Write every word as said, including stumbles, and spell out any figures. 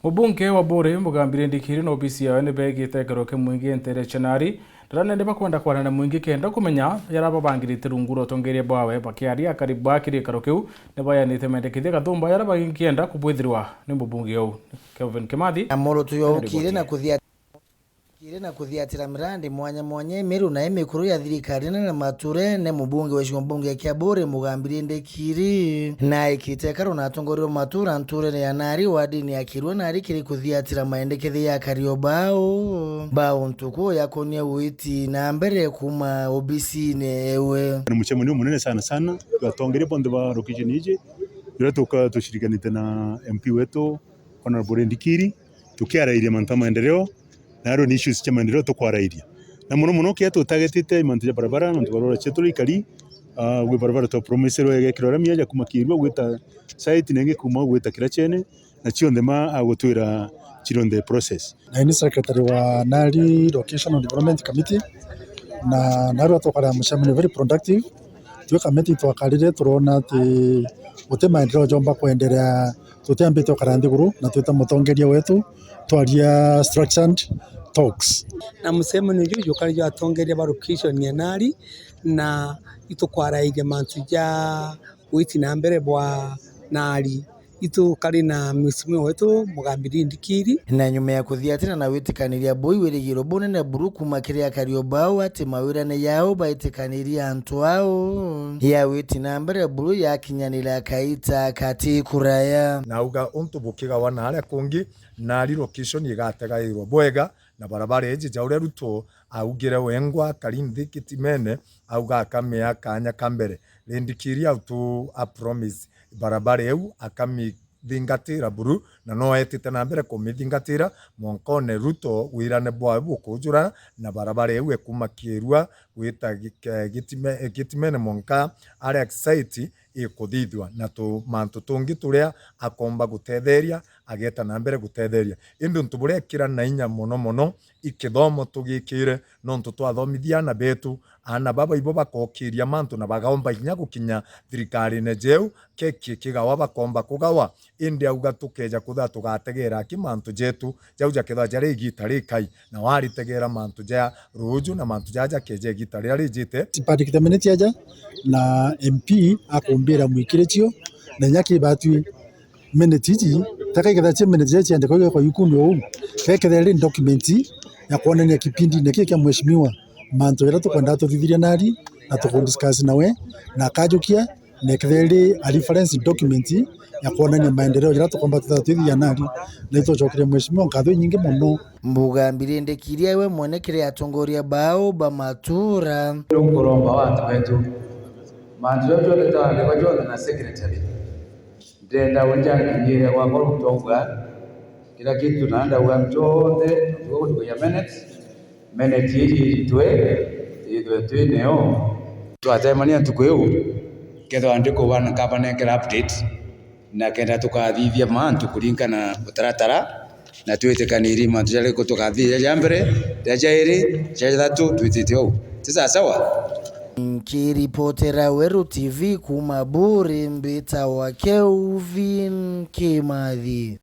Mubunge wa Buuri, Mugambi Rindikiri, na obisi yawe ni beegite ikaro kia mwingi ntere cia Nari, na nandi bakwenda kwarana na mwingi kenda kumenya jaria babangirite rungu rwa utongeria bwawe. Bakiaria akari ba kiri ikaro kiu, ni bayanite mendekithia gathumba jaria bagikienda kubwithirwa ni mubunge uu. Kelvin Kimathi. Na murutu Kennedy yokire na Gotie. Kuthia Kiri na kuthiatira mirandi mwanya mwanya imiru na imikuru ya thirikari nene maturene, mubunge wa gicigo mbunge kia Buuri, Mugambi Rindikiri, na aikite ikaro na atongoria ba matura nturene ya Nari, wadini ya Kirua Nari, kiri kuthiatira maendekethia ya akari o bao ba untuku yakonie witi na mbere kuma obisine ewe. Ni mucemanio munene sana sana, atongeria bonthe ba location iji, riria tuka tucirikanite na M P wetu, Honorable Rindikiri, tukiarairia mantu ja maendeleo, na aro ni issues cia maendeleo tukwarairia. Na mono mono kiria tutagetite mantu ja barabara, nontu barabara cietu ri ikari, ah, gwi barabara twa promiserwe igekirwa ramia ja kuma Kirua gwita site, na ingi kuma gwita Kirachene, na cionthe ma agutwira ciri on the process. Na ni secretary wa Nari Location and Development Committee, na narua twakara mucemanio very productive. Twi kamiti twakarire turona ati guti maendeleo jomba kwenderea tutiambite ukara nthiguru na twita mutongeria wetu twaria structured talks. Na mucemanio juju jukari jwa atongeria ba location ya Nari, na itukwarairia mantu ja witi na mbere bwa Nari. Itukari na mheshimiwa wetu Mugambi Rindikiri. Na nyuma ya kuthiatira na witikaniria buu wirigiro bunene buru kuma kiri akari o bao ati mawirane yao baitikanirie antu ao ya witi na mbere buru yakinyanira kaita kati kuraya. Na auga untu bukigawa na aria kungi, Nari location igategairwa bwega, na barabara iji ja uria Ruto augire wengwa akari nthi gitimene, auga akamia kanya ka mbere. Rindikiri au tu a promise barabara iu akamii thingatira buru, na no etite na mbere kumithingatira mwanka one Ruto wirane bwawe bukujura, na barabara iu ekuma Kirua gwita gi-, ke-, gitime-, gitimene mwanka aria site ikuthithua, na tu-, mantu tungi turia akomba gutetheria, ageta na mbere gutetheria. Indi untu buria ekira na inya mono mono, i kithomo tugikire, nontu twathomithia aana betu, aana baba ibo bakokiria mantu na bagaomba kinya gukinya thirikarine jeu, keki kigawa bakomba kugawa. Indi auga tukeja kutha tugategera ki mantu jetu jau jakethwa jari igita rikai, na waritegera mantu ja ruju na mantu jaja jakeja igita riria rijite. Public minute aja na M P akumbira mwikiricio na inya kibatwi. Minute iji, teka ikethira cia minute cia ciandiko igekwa ikumbi ou, kekethira ri document ya kwonania kipindine kii kia mheshimiwa, mantu jaria tukwenda tuthithiria nari na tukudiscuss nawe, na akajukia, na ikethira ri a reference document ya kwonania maendeleo jaria tukomba tutha twithia nari, na itucokeria mheshimiwa nkatho inyingi mono. Mugambi Rindikiri we mwene kiri atongoria bao ba matura. Riu nkuromba watu wetu, mantu jau jonthe twarandikwa jonthe na secretary. Ndenda unjankinyire gwakwa riu twauga kila kitu, na ndauga jonthe, tugutukuya minute, minute iji ijitwe, ithwe twineo. Twatemania ntuku iu, kethwa ndikuba nkabanenkera update, na kenda tukathithia mantu kuringana na mutaratara, na twitikaniri mantu jaria tukathithia ja mbere, ja jairi, ja jathatu, twitite ou. Ti sawa sawa? Nkiripotera Weru T V kuma Buuri, mbitawa Kelvin Kimathi.